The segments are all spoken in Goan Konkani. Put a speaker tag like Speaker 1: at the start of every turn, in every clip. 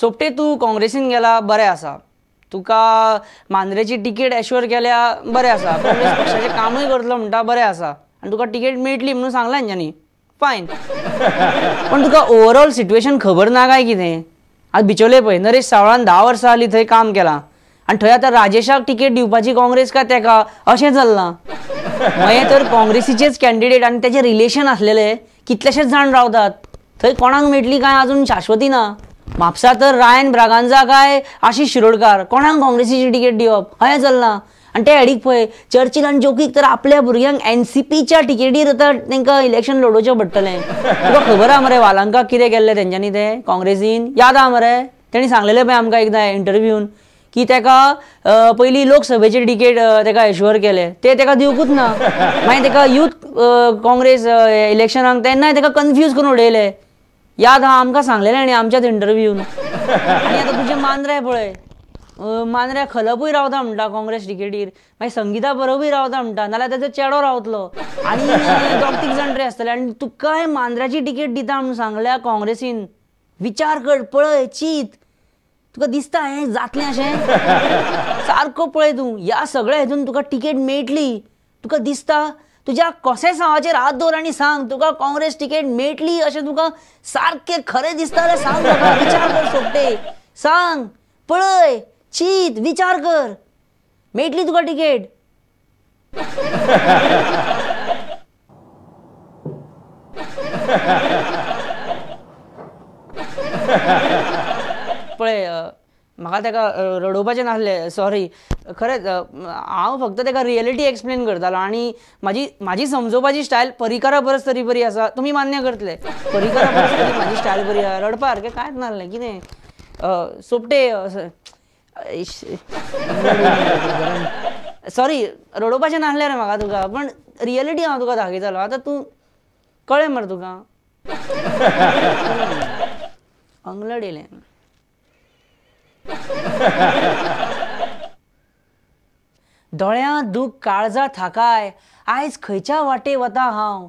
Speaker 1: सोपटे तूं काँग्रेसीन गेला बरें आसा, तुका मांद्रेची तिकेट एश्योर केल्या बरें आसा, काँग्रेस पक्षाचें कामूय करतलो म्हणटा बरें आसा, आनी तुका तिकेट मेळटली म्हणून सांगलां तेंच्यांनी, फायन. पण तुका ओवरऑल सिट्युएशन खबर ना काय कितें? आतां बिचोले पळय नरेश सावळान 10 वर्सां जालीं थंय काम केलां आनी थंय आतां राजेशाक तिकेट दिवपाची काँग्रेस काय तेका अशें चल्लां. मागीर तर काँग्रेसीचेच कॅन्डिडेट आनी तेजे रिलेशन आसलेले कितलेशेच जाण रावतात थंय, कोणाक मेळटली काय अजून शाश्वती ना. म्हापसा तर रायन ब्रागांजा काय आशिष शिरोडकार, कोणाक काँग्रेसीची तिकेट दिवप अशें चल्लां. आनी ते हेडीक पळय चर्चिल आनी जोकीक तर आपल्या भुरग्यांक एनसीपीच्या तिकेटीर आतां तांकां इलेक्शन लडोवचें पडटलें. तुका खबर आहा मरे वालांकाक कितें केल्लें तेंच्यांनी तें काँग्रेसीन, याद आहा मरे? तेणी सांगलेलें पळय आमकां एकदां इंटरव्यून की तेका पयलीं लोकसभेची तिकेट तेका एश्योर केले, ते तेका दिवकूच ना. मागीर तेका यूथ काँग्रेस इलेक्शनाक तेन्नाय तेका कन्फ्यूज करून उडयले, याद आहा आमकां सांगलेलें आनी आमच्याच इंटरव्यून. आनी आतां तुजें मांद्रे पळय, मांद्र्या खलपूय रावता म्हणटा काँग्रेस तिकेटीर, मागीर संगीता परबूय रावता म्हणटा, नाल्यार तेजो चेडो रावतलो आनी दोग तीग जाण तरी आसतले. आनी तुकाय मांद्र्याची तिकेट दिता म्हणून सांगल्या काँग्रेसीन, विचार कर, पळय, चीत, तुका दिसता हें जातलें अशें? सारको पळय तूं, ह्या सगळ्या हितून तुका तिकेट मेळटली तुका दिसता? तुज्या कोसेसांवाचेर हात दवर आनी सांग तुका काँग्रेस तिकेट मेळटली अशें तुका सारकें खरें दिसता जाल्यार सांग म्हाका. विचार कर सोपटे, सांग, पळय, चीत, विचार कर, मेळटली तुका तिकेट. पळय म्हाका तेका रडोवपाचें नासलें, सॉरी, खरेंच हांव फक्त तेका रियलिटी एक्सप्लेन करतालो आनी म्हाजी म्हाजी समजोवपाची स्टायल परिकरा परस तरी बरी आसा, तुमी मान्य करतले, परिकरा परस तरी म्हाजी स्टायल बरी आसा. रडपा सारकें कांयच नासलें कितें सोपटे, सॉरी, रडोवपाचें नासलें रे म्हाका तुका, पण रियलिटी हांव तुका दाखयतालो. आतां तूं कळ्ळें मरे तुका? अंगलट येयलें. दोळ्यां दूख काळजा थाकाय, आयज खंयच्या वाटे वता हांव,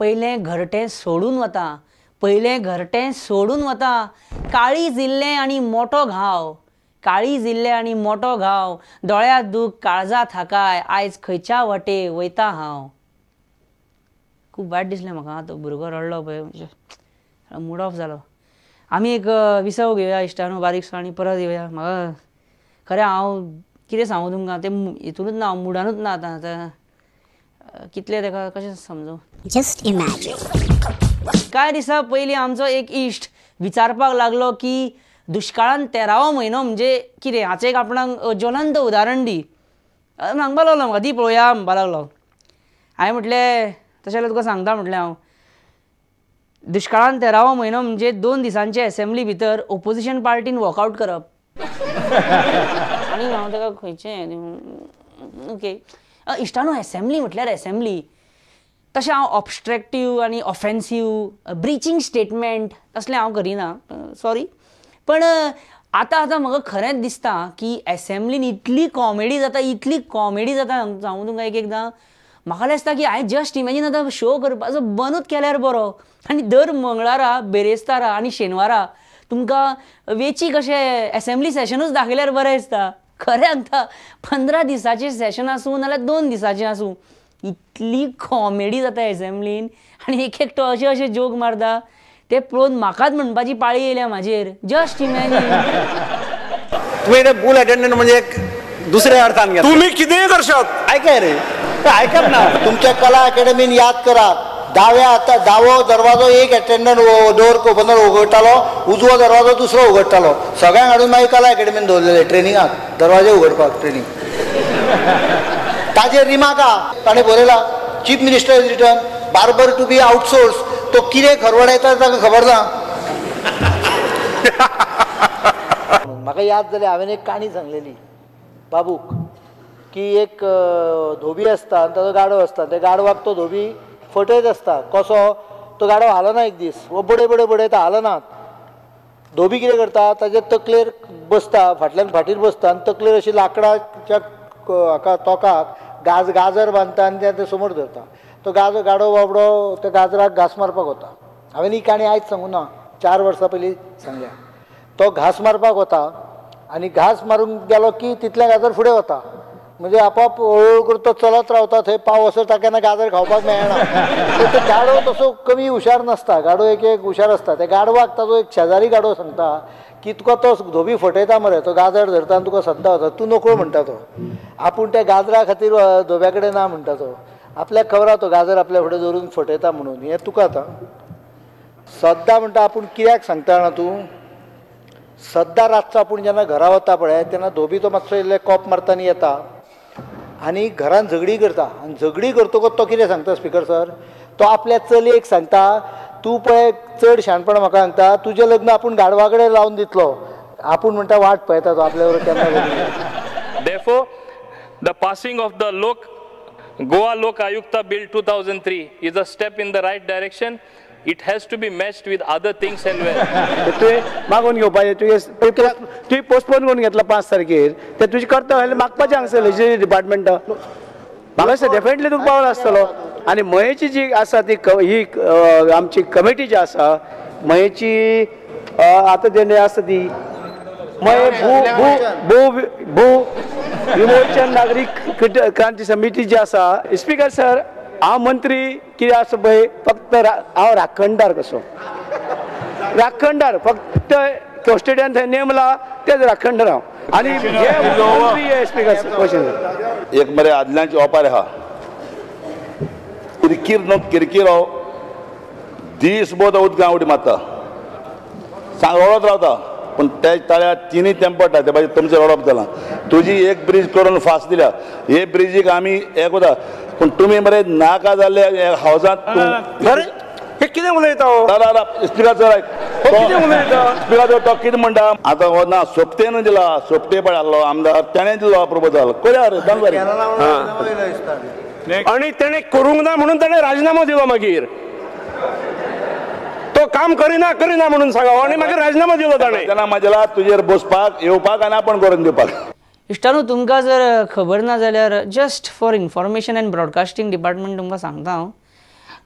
Speaker 1: पयलें घरटें सोडून वता, पयलें घरटें सोडून वता, काळीज इल्लें आनी मोटो घाव, काळीज इल्लें आनी मोटो घाव, दोळ्यां दूख काळजा थाकाय, आयज खंयच्या वाटे वयता हांव. खूब वायट दिसलें म्हाका, तो भुरगो रडलो पळय, मूड ऑफ जालो. आमी एक विसव घेवया इश्टानो बारीकसो आनी परत येवया. म्हाका खरें हांव कितें सांगू तुमकां, तें हितूनच ना, मुडानूच ना आतां, आतां कितलें तेका कशें समजूं.
Speaker 2: Just imagine.
Speaker 1: कांय दिसां पयलीं आमचो एक इश्ट विचारपाक लागलो की दुश्काळान 13वो म्हयनो म्हणजे कितें, हाचें एक आपणाक ज्वलंत उदाहरण दी. सांगपाक लागलो म्हाका, दी पळोवया म्हणपाक लागलो. हांवें म्हटलें तशें जाल्यार तुका सांगता म्हटलें हांव, दुश्काळान 13वो म्हयनो म्हणजे 2 दिसांचे एसेंब्ली भितर ओपोजिशन पार्टीन वॉकआवट करप. आनी हांव तेका खंयचें ओके इश्टानो, एसेंब्ली म्हटल्यार एसेंब्ली, तशें हांव ऑबस्ट्रक्टीव आनी ऑफेन्सीव ब्रिचींग स्टेटमेंट तसलें हांव करिना, सॉरी. पण आतां आतां म्हाका खरेंच दिसता की एसेंब्लीन इतली कॉमेडी जाता, इतली कॉमेडी जाता, सांगू तुमकां एक एकदां म्हाका दिसता की हांवें जस्ट इमेजीन आतां शो करपाचो बंदूच केल्यार बरो. आनी दर मंगळारा, बिरेस्तारा आनी शेनवारा तुमकां वेचीक अशें एसेंब्ली सेशनूच दाखयल्यार बरें दिसता. खरें सांगता, 15 दिसाचें सेशन आसूं नाल्यार 2 दिसाचें आसूं, इतली कॉमेडी जाता एसेंब्लीन आनी एक एकटो अशे अशे जोक मारता ते पळोवन म्हाकाच म्हणपाची पाळी येयल्या म्हाजेर. Just imagine.
Speaker 3: तुवें ते बुल अटेंडंट म्हणजे दुसऱ्या अर्थान घेतला.
Speaker 4: तुम्ही कितेंय करशात,
Speaker 3: आयकाय रे, आयकप ना.
Speaker 5: तुमच्या कला अकॅडमीन याद करा, दाव्या हाता दावो दरवाजो एक अटेंडंट डोर ओपनर उगडटालो, उजवो दरवाजो दुसरो उगडटालो, सगळ्यांक हाडून मागीर कला अकॅडमीन दवरलेले ट्रेनिंगाक, दरवाजे उगडपाक ट्रेनींग. ताजेर रिमार्क ताणें बरयला, chief minister is written barber to be outsource. तो कितें खरवडायता ताका खबर ना. म्हाका याद जाली, हांवें एक काणी सांगलेली बाबूक की एक धोबी आसता आनी ताजो गाडो आसता, त्या गाडवाक तो धोबी फटयत आसता. कसो तो गाडो हालना एक दीस, वो बडय बडय बडयता, हालना. धोबी कितें करता, ताजे तकलेर बसता, फाटल्यान फाटीर बसता आनी तकलेर अशी लांकडाच्या हाका तोकाक गाजर बांदता आनी ते समोर धरता. तो गाडो बाबडो त्या गाजराक घांस मारपाक वता. हांवें ही काणी आयज सांगूं ना, 4 वर्सां पयलीं सांगल्या. तो घांस मारपाक वता आनी घांस मारूंक गेलो की तितले गाजर फुडें वता, म्हणजे आपोआप हळूहळू करून तो चलत रावता, थंय पावसर ताका केन्ना गाजर खावपाक मेळना. तो गाडो तसो कमी हुशार नासता, गाडो एक एक हुशार आसता. त्या गाडवाक ताजो एक शेजारी गाडो सांगता की तुका तो धोबी फटयता मरे, तो गाजर धरता आनी तुका सद्दां वता, तूं नकळो म्हणटा तो. आपूण त्या गाजरा खातीर धोब्या कडेन ना म्हणटा तो, आपल्याक खबर आसा तो गाजर आपल्या फुडें दवरून फटयता म्हणून. हें तुका आतां सद्दां म्हणटा आपूण कित्याक सांगता जाणा तूं, सद्दां रातचो आपूण जेन्ना घरा वता पळय तेन्ना धोबी तो मातसो इल्ले कोप मारता आनी येता आनी घरान झगडी करता. आनी झगडी करतकच तो कितें सांगता स्पिकर सर, तो आपल्या चलयेक सांगता तूं पळय चड शाणपण म्हाका सांगता, तुजें लग्न आपूण गाडवा कडेन लावन दितलो. आपूण म्हणटा वाट पळयता तो आपल्या बरोबर केन्ना लग्न.
Speaker 2: Therefore, the passing of the Goa Lok Ayukta Bill 2003 is a step in the right direction. It has to be matched with other things as well.
Speaker 4: तुवें मागून घेवपाचें, तुवें पोस्टपोन करून घेतला 5 तारखेर, ते तुजें कर्तव्य जाल्यार मागपाचें हांगसर लेजिस्लेटीव डिपार्टमेंटा. म्हाका दिसता डेफिनेटली तुका पावर आसतलो. आनी मयेची जी आसा ती ही आमची कमिटी जी आसा मयेची आतां जें आसा ती मये भू भू भू विमोचन नागरीक क्रांती समिती जी आसा. स्पिकर सर, हांव मंत्री कितें आसा पळय, फक्त हांव राखणदार कसो, राखणदार फक्त कस्टडियन थंय नेमला तेच राखणदार हांव. आनी हे स्पिकर क्वेश्चन
Speaker 6: एक मरे आदल्यांची ओपार आहा, किरकीर न्हू किरकिरो दीस बोध उदकां उडी मारता, सांग रडत रावता, पूण त्या तळ्या तिनूय तेंप पडटा. ते भायर तुमचें रडप जालां. तुजी एक ब्रीज करून फास दिल्या, हे ब्रिजीक आमी एक वता, पूण तुमी मरे नाका जाल्ले हावजांत.
Speaker 4: हे कितें उलयता
Speaker 6: स्पिकर सर,
Speaker 4: कितें उलयता
Speaker 6: स्पिकर सर, तो कितें म्हणटा आतां हो ना सोपटेन दिला, सोपटे पळय आहलो आमदार तेणें दिलो प्रपोजल करूया रे दोन.
Speaker 4: आनी तेणें करूंक ना म्हणून ताणें राजिनामो दिलो. मागीर तो काम करिना करिना म्हणून सांगा आनी मागीर राजिनामो दिलो ताणें.
Speaker 6: राजिनामो दिला तुजेर बसपाक येवपाक आनी आपूण करून दिवपाक.
Speaker 1: इश्टानू, तुमकां जर खबर ना जाल्यार just for information and broadcasting department तुमकां सांगता हांव,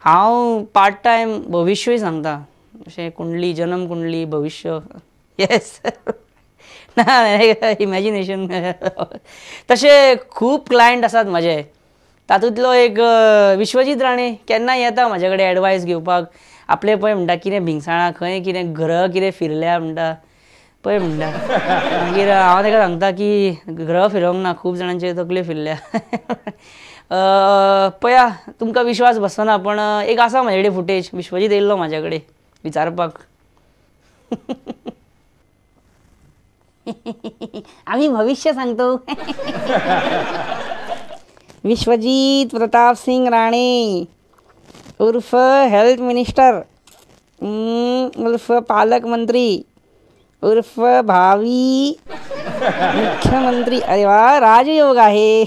Speaker 1: हांव पार्ट टायम भविश्यूय सांगता, अशें कुंडली, जन्म कुंडली, भविश्य, येस ना इमॅजिनेशन. तशे खूब क्लायंट आसात म्हाजे, तातूंतलो एक विश्वजीत राणे केन्ना येता म्हाजे कडेन एडवायस घेवपाक. आपले पळय म्हणटा कितें भिंगसाळां खंय कितें ग्रह कितें फिरल्या म्हणटा पळय म्हणटा. मागीर हांव ताका सांगता की ग्रह फिरोवंक ना, खूब जाणांचे तकल्यो फिरल्या. पळया तुमकां विश्वास बसना, पण एक आसा म्हाजे कडेन फुटेज, विश्वजीत येयल्लो म्हाजे कडेन विचारपाक. आमी भविश्य सांगतो. विश्वजीत प्रताप सिंग राणे उर्फ हेल्थ मिनिस्टर उर्फ पालकमंत्री उर्फ भावी मुख्यमंत्री. अरे वा, राजयोग आहे.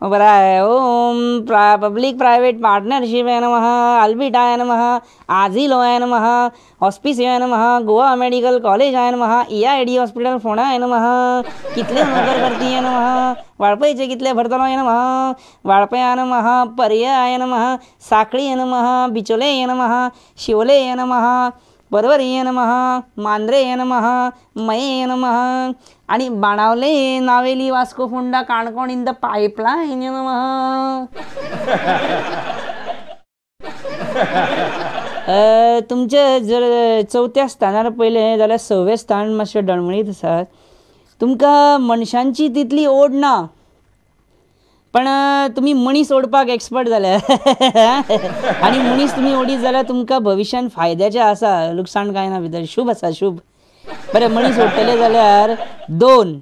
Speaker 1: बरं आहे. ओम पब्लिक प्रायव्हेट पार्टनरशिप आहे नमः, अल्बिटा आहे नमः, आझिलो आहे नमः, हॉस्पिस आहे नमः, गोवा मेडिकल कॉलेज आहे नमः, EID hospital Ponda आहे नमः, कितले नोकर भरती आहे नमः, वाळपयचे कितले भरतलो आहे नमः, वाळपया नमः, पर्याय नमः, साखळी नमः, बिचोले नमः, शिवले नमः, पर्वरी नमः, मांद्रे नमः, मये नमः आणि Benaulim, Navelim, Vasco, Ponda, Canacona in the pipeline नमः. तुमचे जर चवथ्या स्थानार पळयलें जाल्यार सवें स्थान मातशें डळमळीत आसा. तुमकां मनशांची तितली ओड ना, पण तुमी मनीस ओडपाक एक्सपर्ट जाल्या आनी मनीस तुमी ओडीत जाल्यार तुमकां भविश्यान फायद्याचें आसा, लुकसाण कांय ना भितर, शुभ आसा, शुभ. बरें, मनीस ओडटले जाल्यार 2,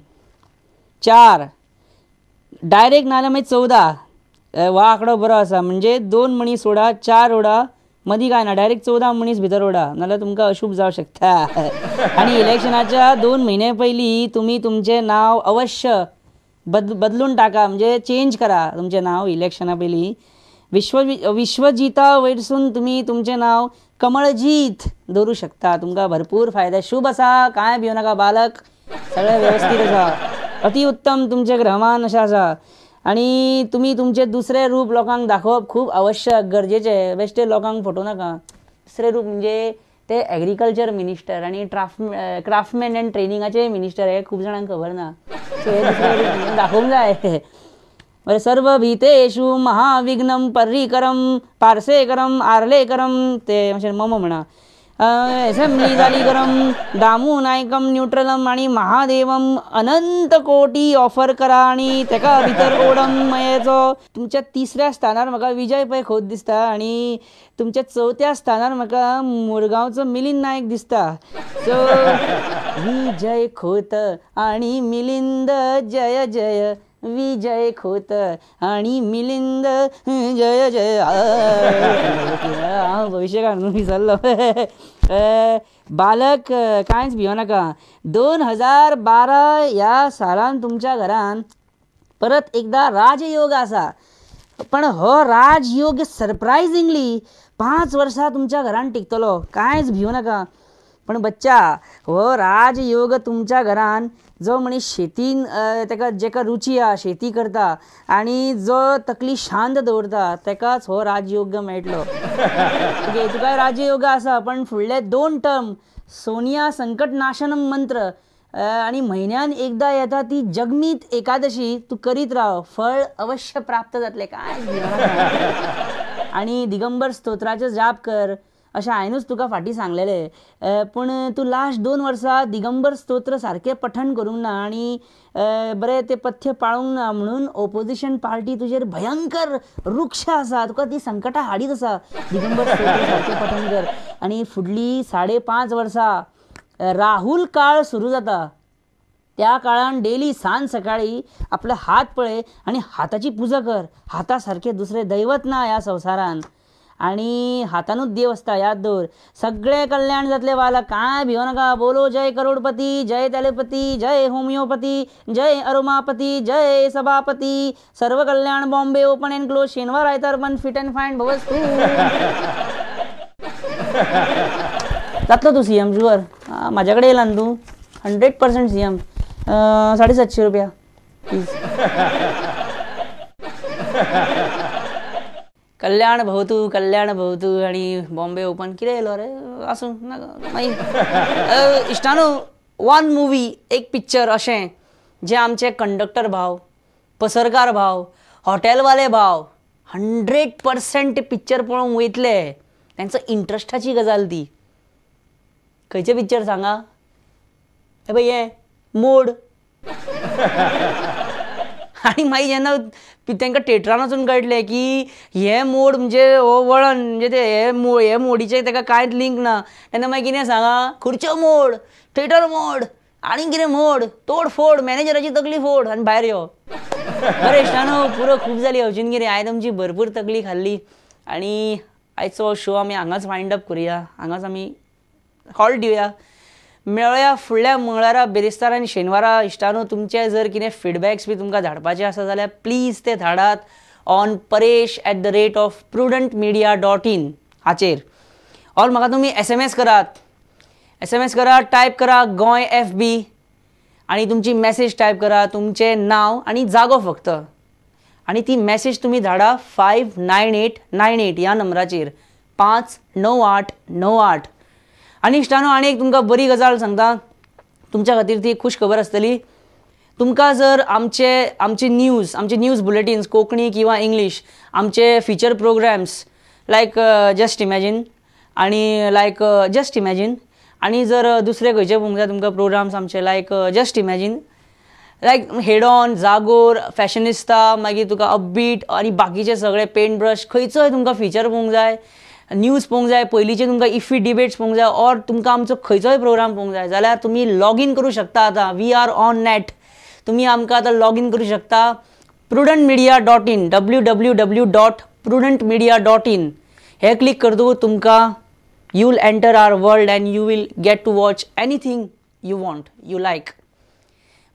Speaker 1: 4 डायरेक्ट नाजाल्यार मागीर 14 हो आंकडो बरो आसा. म्हणजे 2 मनीस ओडा, 4 ओडा, मदीं कांय ना, डायरेक्ट 14 मनीस भितर ओडा, नाजाल्यार तुमकां अशूभ जावंक शकता. आनी इलेक्शनाच्या 2 म्हयने पयलीं तुमी तुमचें नांव अवश्य बदलून टाका, म्हणजे चेंज करा तुमचें नांव इलेक्शना पयलीं. विश्वजिता वयरसून तुमी तुमचें नांव कमळजीत दवरूं शकता, तुमकां भरपूर फायदा. शुभ आसा, कांय भिवं नाका बालक, सगळें व्यवस्थीत आसा, अति उत्तम तुमचें ग्रहमान अशें आसा. आनी तुमी तुमचें दुसरें रूप लोकांक दाखोवप खूब आवश्यक, गरजेचें. बेश्टें लोकांक फटोवं नाका. दुसरें रूप म्हणजे ते एग्रीकल्चर मिनिस्टर आनी क्राफ्टमॅन अँड ट्रेनिंगाचे मिनिस्टर हे खूब जाणांक खबर ना. सो हे दुसरे दाखोवंक जाय. बरें, सर्वभीतेषु महाविघ्नं पर्रीकरम पार्सेकरम आर्लेकरम ते मातशें मम म्हणा. एसेंब्ली जाली करम दामू नायकम न्यूट्रलम आनी महादेवम अनंत कोटी ऑफर करा आनी तेका भितर ओडम मयेचो. तुमच्या तिसऱ्या स्थानार म्हाका विजय पै खोत दिसता आनी तुमच्या चवथ्या स्थानार म्हाका मुरगांवचो मिलिंद नायक दिसता. सो विजय खोत आनी मिलिंद जय जय, विजय खोत आणि मिलिंद जय जय. हांव भविश्यकार न्हू विसरलो. बालक कांयच भियो नाका. 2012 ह्या सालान तुमच्या घरान परत एकदा राजयोग आसा, पण हो राजयोग सरप्रायझिंगली 5 वर्सां तुमच्या घरान टिकतलो. कांयच भियो नाका. पण बच्चा हो राजयोग तुमच्या घरान जो मनीस शेतीन तेका जेका रुची आहा शेती करता आनी जो तकली शांत दवरता तेकाच हो राजयोग मेळटलो. ओके, तुका राजयोग आसा पण फुडले 2 टर्म सोनिया संकटनाशनम मंत्र आनी म्हयन्यान एकदा येता ती जगमीत एकादशी तूं करीत राव, फळ अवश्य प्राप्त जातलें. कांय आनी दिगंबर स्तोत्राचो जाप कर अशें हांवेनूच तुका फाटीं सांगलेलें, पूण तूं लास्ट 2 वर्सां दिगंबर स्तोत्र सारकें पठण करूंक ना आनी बरें तें पथ्य पाळूंक ना म्हणून ओपोजिशन पार्टी तुजेर भयंकर वृक्ष आसा, तुका ती संकटां हाडीत आसा. दिगंबर स्तोत्र सारकें पठण कर आनी फुडलीं 5.5 वर्सां राहुल काळ सुरू जाता त्या काळान डेली सांज सकाळी आपलो हात पळय आनी हाताची पुजा कर. हाता सारकें दुसरें दैवत ना ह्या संवसारान आनी हातानूच देव आसता, याद दवर. सगळें कल्याण जातलें बाला, कांय भियो नाका. बोलो जय करोडपती, जय तेलेपती, जय होमियोपती, जय अरोमापती, जय सभापती. सर्व कल्याण बॉम्बे ओपन अँड क्लोज, शेनवार आयतार बंद, फिट अँड फायन भवस्तु. जातलो तूं सीएम शुअर, म्हाज्या कडेन येयला न्हू तूं 100% सीएम. 750 रुपया प्लीज. कल्याण भवतु कल्याण भवतु आनी बॉम्बे ओपन कितें येयलो रे, आसूं नाका मागीर. इश्टानो, वन मुवी एक पिक्चर अशें जें आमचे कंडक्टर भाव, पसरकार भाव, हॉटेलवाले भाव 100% ते पिक्चर पळोवंक वयतले. तेंचो इंट्रस्टाची गजाल ती. खंयचें पिक्चर सांगा? हे पळय हें मोड. आनी मागीर जेन्ना तांकां थेटरान वचून कळटलें की हें मोड म्हणजे हो वळण म्हणजे ते हे हे मोडीचें ताका कांयच लिंक ना, तेन्ना मागीर कितें सांगा, खुर्च्यो मोड, थेटर मोड, आनी कितें मोड, तोड फोड, मॅनेजराची तकली फोड आनी भायर यो. बरें इश्टानो, पुरो खूब जाली हवशीन कितें, हांवें तुमची भरपूर तकली खाल्ली आनी आयचो शो आमी हांगाच वायंड अप करुया, हांगाच आमी हॉल्ट दिवया. मेळया फुडल्या मंगळारा, बिरेस्तारा आनी शेनवारा. इश्टानो, तुमचे जर कितें फिडबॅक्स बी तुमकां धाडपाचे आसा जाल्यार प्लीज ते धाडात ऑन paresh@prudentmedia.in हाचेर. ऑर म्हाका तुमी SMS करात, SMS करा, टायप करा गोंय FB आनी तुमची मॅसेज टायप करा, तुमचें नांव आनी जागो फक्त, आनी ती मॅसेज तुमी धाडा 59898 ह्या नंबराचेर, 59898. आनी इश्टानो, आनी एक तुमकां बरी गजाल सांगता, तुमच्या खातीर ती खूश खबर आसतली. तुमकां जर आमचे आमचे न्यूज बुलेटिन्स कोंकणी किंवा इंग्लीश, आमचे feature programmes like just imagine आनी लायक जस्ट इमॅजीन, आनी जर दुसरे खंयचे पळोवंक जाय तुमकां प्रोग्राम्स आमचे like just imagine, like head on, Jagor, fashionista, मागीर तुका अपबीट आनी बाकीचे सगळे पेंट ब्रश, खंयचोय तुमकां फिचर पळोवंक जाय, न्यूज पळोवंक जाय, पयलींचे तुमकां इफ्फी डिबेट्स पळोवंक जाय, ऑर तुमकां आमचो खंयचोय प्रोग्राम पळोवंक जाय जाल्यार तुमी लॉगीन करूं शकता. आतां we are on net, तुमी आमकां आतां लॉगीन करूं शकता prudentmedia.in, www.prudentmedia.in हे क्लिक करतकूच तुमकां you will enter our world and you will get to watch anything you want, you like.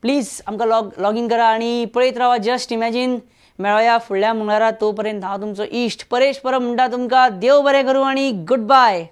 Speaker 1: Please आमकां लॉगीन करा आनी पळयत रावा जस्ट इमॅजीन. मेळोया फुडल्या मंगळारा, तोपर्यंत हांव तुमचो इश्ट परेश परब म्हणटा तुमकां देव बरें करूं आनी गुड बाय.